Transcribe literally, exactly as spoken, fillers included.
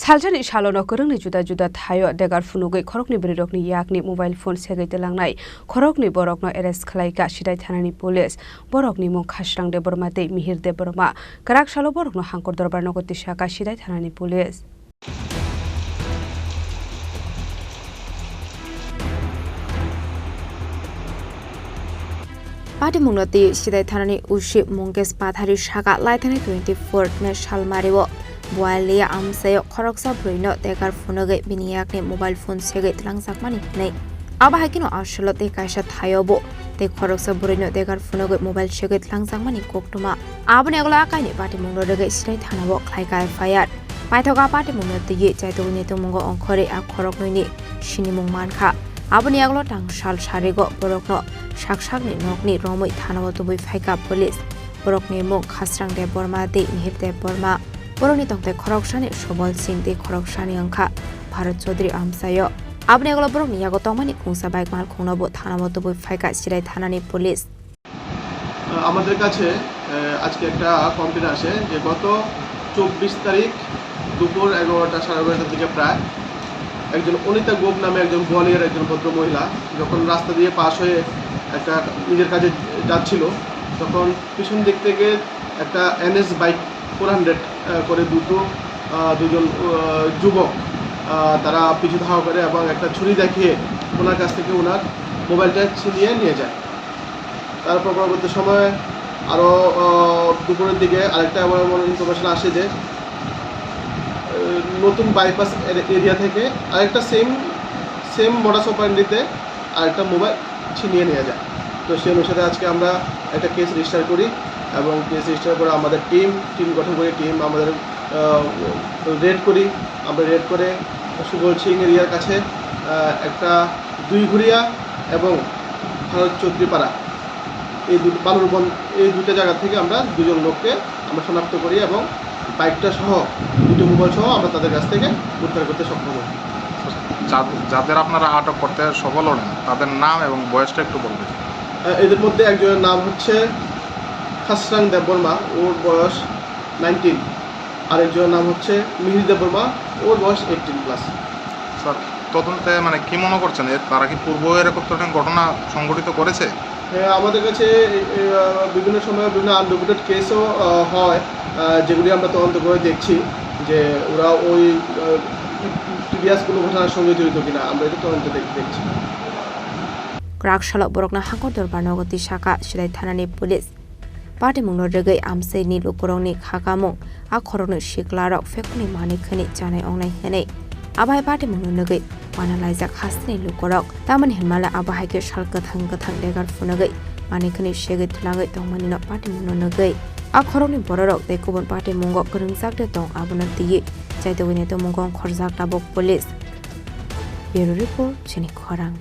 Salsani salono kwrwngni juda juda thaio degar phunugwi khoroknwi bwrwirokni yakni mobile phone segwi twlangnai khoroknwi borokno arrest khlaikha Sidai thanani police. Borokni mung Khasrang Debbarma tei Mihir Debbarma. Kwrak salo borokno Hangkor Dorbar nogo tisakha Sidai thanani police. Patimungno twi Sidai thanani O C Munkesh Pathari sakha, laithani twenty-four ni salmario Bualia amchaio khoroksa bwrwino degar phunugwi bini yakni mobile phone segwi twlangjakmani hwnwi. Abo hai kheno asolo tei kaisa thaio bo tei khoroksa bwrwino degar phunugwi mobile segwi twlangjakmani koktwma. Aboni yagulo a kainwi patimungno rwgwi Sidai thanao khlaikha F I R. Paithak a patimungno twiwi chaitugwini tongmungo ongkhorwi a khoroknwini sinimung mankha. Aboni yagulo tangsal sarigo borokno sak sakni nokni romwi thanao tubui phaikha police. Borokni mung Khasrang Debbarma tei Mihir Debbarma. Borokni tongthai khoroksani Subol Singh tei khoroksani wngkha Bharat Chaudhary amchaio. Aboni yagulo borokni yago tongmani khungsa bike malkhungno bo thanao tubui phaikha Sidai thanani police. আহ, আমাদের কাছে, আহ, আজকে একটা কমপ্লেন আসে যে গত চব্বিশ তারিখ দুপুর এগারোটা, সাড়ে এগারোটার দিকে প্রায় একজন অনিতা গোপ নামে একজন গোয়ালিয়র একজন ভদ্র মহিলা যখন রাস্তা দিয়ে পাশ হয়ে একটা নিজের কাজে যাচ্ছিল, তখন পিছন দিক থেকে একটা এনএস বাইক ফোর হান্ড্রেড, আহ, করে দুটো, আহ, দুজন, আহ, যুবক, আহ, তারা পিছু ধাওয়া করে এবং একটা ছুরি দেখিয়ে ওনার কাছ থেকে ওনার মোবাইলটা ছিনিয়ে নিয়ে যায়। তারপর পরবর্তী সময়ে আরও, আহ, দুপুরের দিকে আরেকটা আমার মনে ইনফরমেশন আসে যে, আহ, নতুন বাইপাস এর-, এরিয়া থেকে আরেকটা সেম, সেম মডাস অপারেন্ডিতে আরেকটা মোবাইল ছিনিয়ে নিয়ে যায়। তো সেই অনুসারে আজকে আমরা একটা কেস রেজিস্টার করি এবং কেস রেজিস্টার করে আমাদের টিম, টিম গঠন করি, টিম আমাদের, আহ, রেড করি। আমরা রেড করে সুবল সিং এরিয়ার কাছে, আহ, একটা দুইঘুরিয়া এবং ভারত চৌধুরীপাড়া এই দু-, বালুরবন, এই দুইটা জায়গা থেকে আমরা দুজন লোককে আমরা শনাক্ত করি এবং বাইকটা সহ, দুটো মোবাইল সহ আমরা তাদের কাছ থেকে উদ্ধার করতে সক্ষম হই। যাদের, যাদের আপনারা আটক করতে সফল হলেন, তাদের নাম এবং বয়সটা একটু বলবেন। আহ, এদের মধ্যে একজনের নাম হচ্ছে খাসরাং দেববর্মা, ওর বয়স নাইনটিন। আরেকজনের নাম হচ্ছে মিহির দেববর্মা, ওর বয়স এইটিন প্লাস। স্যার, তদন্তে মানে কি মনে করছেন, এ, তারা কি পূর্ব এরকম ধরনের ঘটনা সংঘটিত করেছে? হ্যাঁ, আমাদের কাছে এই, এই, আহ, বিভিন্ন সময় বিভিন্ন আনরিপোর্টেড কেসও, আহ, হয়, আহ, যেগুলি আমরা তদন্ত করে দেখছি যে ওরা ওই, আহ, প্রিভিয়াস কোনো ঘটনার সঙ্গে জড়িত কিনা, আমরা এটা তদন্ত দেখ-, দেখছি। Kwrak salo borokno Hangkor Dorbar nogo tisakha Sidai thanani police. Patimungno rwgwi amchaini lukurokni khakamung, a khoroknwi siklarok phekuni manwi khwnwi chanai wngnai hwnwi. Abo hai patimungno nugwi uanalaijak hasteni lukurok. Tamoni hwnmale abo hai khe sal kwthang kwthang degar phunugwi manwi khwnwi segwi twlangwi tongmanino patimungno nugwi. A khoroknwi bororok tei kubun patimungo kwrwngjak de tong abono twiwi chaitugwini tongmungo ongkhorjak tabuk police. Bureau Report, Chini Khorang.